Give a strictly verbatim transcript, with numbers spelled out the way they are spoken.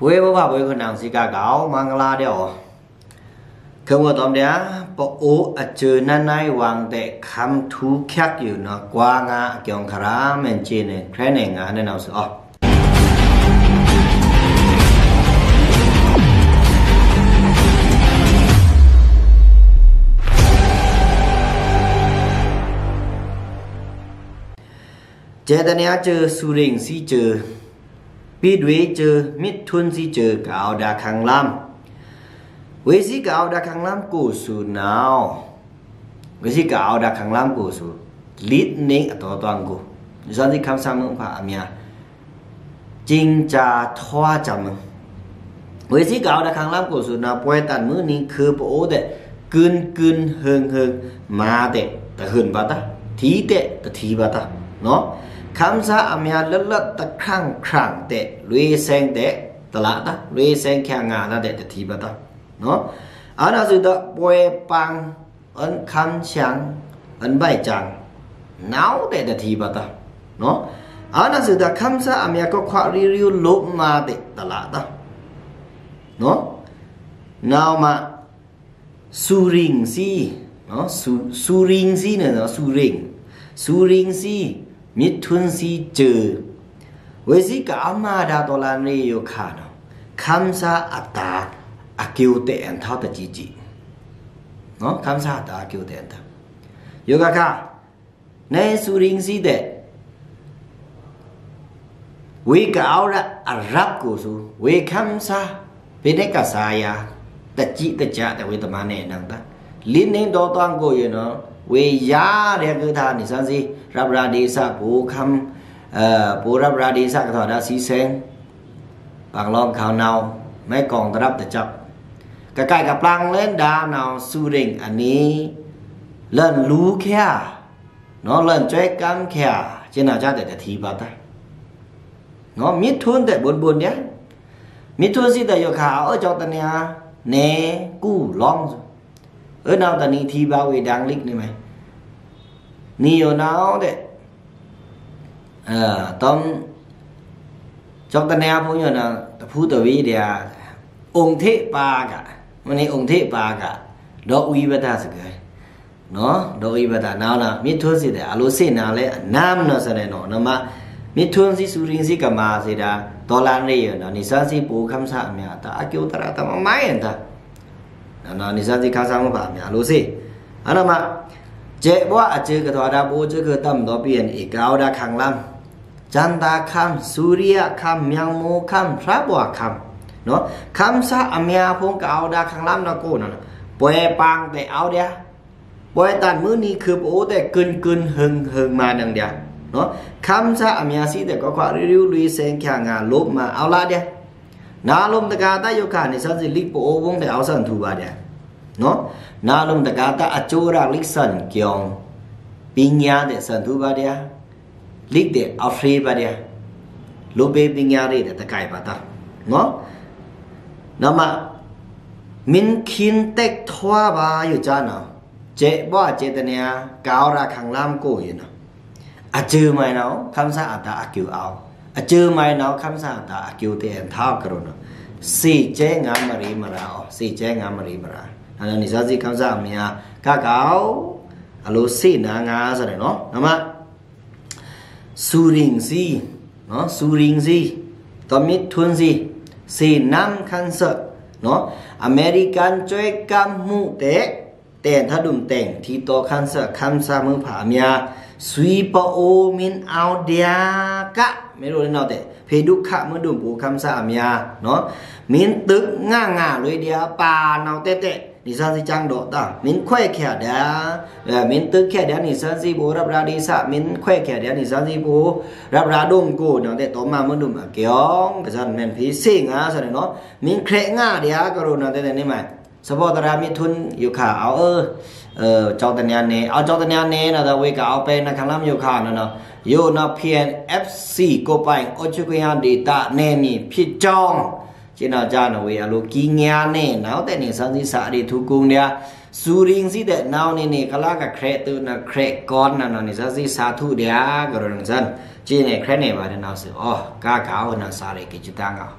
ပွေဝါဝါပွေခွန်နင်စီကားကောင်းမင်္ဂလာဒျာႏ ခုံဝေါ်တွမ်ဒျာႏ ပအိုဝ်းအစၢးနါနဲဝ်းဝွင်တဲ့ ခမ်းထူးချက်ယူၤနော် ကွာငါအကျုံခါရမန်ချေနဲ့ ခရဲနဲ့ငါနဲ့နောက်ဆိုအော် ကျဲတနံၤအစၢး စူရင်းစည်းစၢး ပိတ်ဝေးစၢး မိထုဉ်စည်းစၢး ကအဝ်ဒါခန်လမ်း ဝေးစည်းကအဝ်ဒါခန်လမ်းကိုယ်ဆူနဝ် ဝေးစည်းကအဝ်ဒါခန်လမ်းကိုယ်ဆူ လစ်နေအတော်တွင်ကို စည်းခမ်းဆာမုန်ဖာအမြာ ကျင်းချထွားချမုန် ဝေးစည်းကအဝ်ဒါခန်လမ်းကိုယ်ဆူနဝ် ပွဲတန်မုန်နံၤခုံပအိုဝ်းတဲ့ ကုဉ်ကုဉ်ဟုင်ဟုင် မၤတဲ့ တဟုန်ပါတႃႉ ထီးတဲ့ တထီးပါတႃႉ နော် ခမ်းဆာအမြာ လတ်လတ် တခရံၣ်ခရံၣ်တဲ့ လွေဆဲင်တဲ့ တလးတႃႉ လွေဆဲင်ချာငါတႃႉတဲ့ တထီးပါတႃႉ နော် အဝ်နဝ်စုဒၢ ပွဲပန်း အွန်ခမ်းဆံ အွန်ဘိုင်စံ နဝ်တဲ့ တထီးပါတႃႉ နော် အဝ်နဝ်စုဒၢ ခမ်းဆာအမြာ ခွါခွါရီးရီး လိုပ်မၤတဲ့ တလးတႃႉ နော် နဝ်မၤ စူရင်းစည်း နော် စူ- စူရင်းစည်းနဲ့နော် စူရင်း စူရင်းစည်း မိထုဉ်စည်းစၢး ဝေးစည်းကအဝ်မၤဒါ တော်လှန်ရေးယိုခါနော် ခမ်းဆာအတႃ အကျိုးတဲ့ အန်ထောက်တကြီးကြီး နော် ခမ်းဆာအတႃ အကျိုးတဲ့ အန်ထောက် ယိုခါခါ နဲစူရင်းစည်းတဲ့ ဝေးကအဝ်ဒါအရပ်ကိုယ်ဆူ ဝေးခမ်းဆာ ဖဲန့ၣ်ကစၢ်ယွၤ တကြီးတကျတဲ့ ဝေးတမၤနဲနင်တႃႉ လစ်နေတော်တွင်ကို ယိုနော် ဝေးယၤရဲကဒါ နံၣ်စၢ်စည်း ရပ်ရဒေသ ပအိုဝ်းခမ်း ပအိုဝ်းရပ်ရဒေသ ကထောက်ဒါ စည်းစိမ် ပင်လောင်း ခဝ်နဝ် မဲကီုင်တရပ်တကျပ် ကကိုက်ကပျၢင်လဲဒါနဝ် စူရင်းအနံၤ လၢလူခဲ နော် လၢစွဲကမ်းခဲ ကျဲနဝ်ကျတဲ့ တထီးပါတႃႉ နော် မိထုဉ်တဲ့ ဘုံဘုံဒျာ မိထုဉ်စည်းတဲ့ယိုခါ အဝ်ကျောက်တနေရာ နဲကူလောင်း အဝ်နဝ်တနံၤထီးပါဝေးဒင်လစ်နေမး နံၤယိုနဝ်တဲ့ အဲ တွမ် ကျောက်တနေရာ ဖုံယိုနဝ် တဖုတဝီဒျာ အိုင်ထေးပါက မ့ၢ်န့ၣ် အိုင်ထေးပါက ဒီးဝီဘတာစကဲ နော် ဒီးဝီဘတာ နဝ်နဝ် မိထုဉ်စည်းတဲ့ အလိုစ့ၢ်နဝ်လဲ အနမ်းနော် စဲန့ၣ်နော် နမၤ မိထုဉ်စည်း စူရင်းစည်းကမၤစ့ဒါ တော်လှန်ရေးယိုနော် နံၣ်စၢ်စည်း ပအိုဝ်းခမ်းဆာအမြာ တၢ်အကျိုးတရၣ် တမၤမၤယဲၢ်တၢ် နော် နံၣ်စၢ်စည်း ခမ်းဆာမုန်ဖာအမြာ အလိုစ့ၢ် အနမၤ ကျဲဘွားအစၢးကထောက်ဒါ ပအိုဝ်းစၢးခုတမ်ဒီး ပီႇအဵၼ်ႇဢေႇ ကအဝ်ဒါခန်လမ်း ကျန်တာခမ်း စူရံယခမ်း မျောက်မုၣ်ခမ်း ဖြတ်ဘဝခမ်း နော် ခမ်းဆာအမြာဖုံး ကအဝ်ဒါခန်လမ်းနကိုနော် ပွဲပန်းတဲ့ အဝ်ဒျာ ပွဲတန်မုန်နံၤခုံပအိုဝ်းတဲ့ ကုဉ်ကုဉ်ဟုင်ဟုင်မၤနင်ဒျာ နော် ခမ်းဆာအမြာစံးတဲ့ ခွါခွါရီးရီး လွေးစဲင်ချာငါ လိုပ်မၤအဝ်လၢဒျာ နလိုမ်တကာတၢ်ယိုခါ နံၣ်စၢ်စည်း လီပအိုဝ်းဝုံးတဲ့ အဝ်စၢ်ထူပါဒျာ နော် နလိုမ်တကာတၢ်အကျိုးရၢက် လီစၢ်ကျိုင်း ပညာတဲ့ စၢ်ထူပါဒျာ လီတဲ့ အဝ်ထေးပါဒျာ လိုပ်ပေပညာရေးတဲ့ တကိုက်ပါတၢ် နော် နမၤ မင်းခင်တက်ထွားပါယိုကျနော် ကျဲဘွားကျဲတနေရာ ကအဝ်ဒါခန်လမ်းကိုယိုနော် အစၢၤမၤနဝ် ခမ်းဆာအတၢ်အကျိုးအဝ် အစၢၤမၤနဝ် ခမ်းဆာအတၢ်အကျိုးတဲ့ အန်ထောက်ကြိုနော် စ့ကျဲငါမရံမရါအီၤ စ့ကျဲငါမရံမရါ အနံၣ်စၢ်စည်း ခမ်းဆာအမြာ ကကဝ် အလိုစ့ၢ်နဝ်ငါစဲ့နော် နမၤ စူရင်းစည်း နော် စူရင်းစည်း တမံးထွန်းစည်း စ့နမ်းခမ်းဆာ နော် အမေရိကန်စွဲကမ်းမှုတဲ့ တဲထဒုံတဲင် ထီးတောခမ်းဆာ ခမ်းဆာမုၢ်ဖးအမြာ စွံပအိုဝ် မင်းအဝ်ဒျာက မ့ၢ်ရိုးလေးနောက်တဲ့ ဖေဒုက္ခမုဒုံပူခမ်းဆာအမြာ နော် မင်းတိုက်ငါငါလွေဒျာ ပါနဝ်တဲတဲ နံၣ်စၢ်စည်း ကျန်းတော့တၢ် မင်းခွဲးချာဒျာ အဲ မင်းတိုက်ချာဒျာ နံၣ်စၢ်စည်း ပအိုဝ်ရပ်ရဒေသ မင်းခွဲးချာဒျာ နံၣ်စၢ်စည်း ပအိုဝ်ရပ်ရဒုံကို နော် တဲ တောမုဒုံအကျိုင်း ကစၢ်မန်ဖီစ့ၢ်ငါစဲ့နော် မင်းခွဲးငါဒျာကရိုးနော် တဲတဲန့ၣ်မး စဘီတရၣ်မံးထွန်းယိုခါ အဝ် အဲ ကျောက်တနေရာ နဲ အဝ်ကျောက်တနေရာ နဲ နော် တဝေးကအဝ်ပဲနခမ်းလမ်းယိုခါ နော် နော် ယိုနော် ဖီအဵၼ်ဢႅပ်ႉသီႇ ကိုယ်ပိုင်အုပ်ချုပ်ခွင့်ရဒေသ နယ်မြေဖြစ်ကြောင်း ကျနော်ကျနော်ဝေးအလိုကီးညာနဲ့ နော် တဲ နံၣ်စၢ်စည်း စာတွေထုတ်ကုန်ဒျာ စူရင်းစည်းတဲ့ နော် နံၣ်နံၣ်ကလၢကခရဲးတုနော် ခရဲးကွန်နော် နော် နံၣ်စၢ်စည်း စာထုတ်ဒျာကရိုးနော် စံး ကျိုးနဲၣ်ခရဲးနဲၣ်ပါဒျာ နော် စံး အို ကကဝ်နော် စာတွေကကျတၢ်ငါ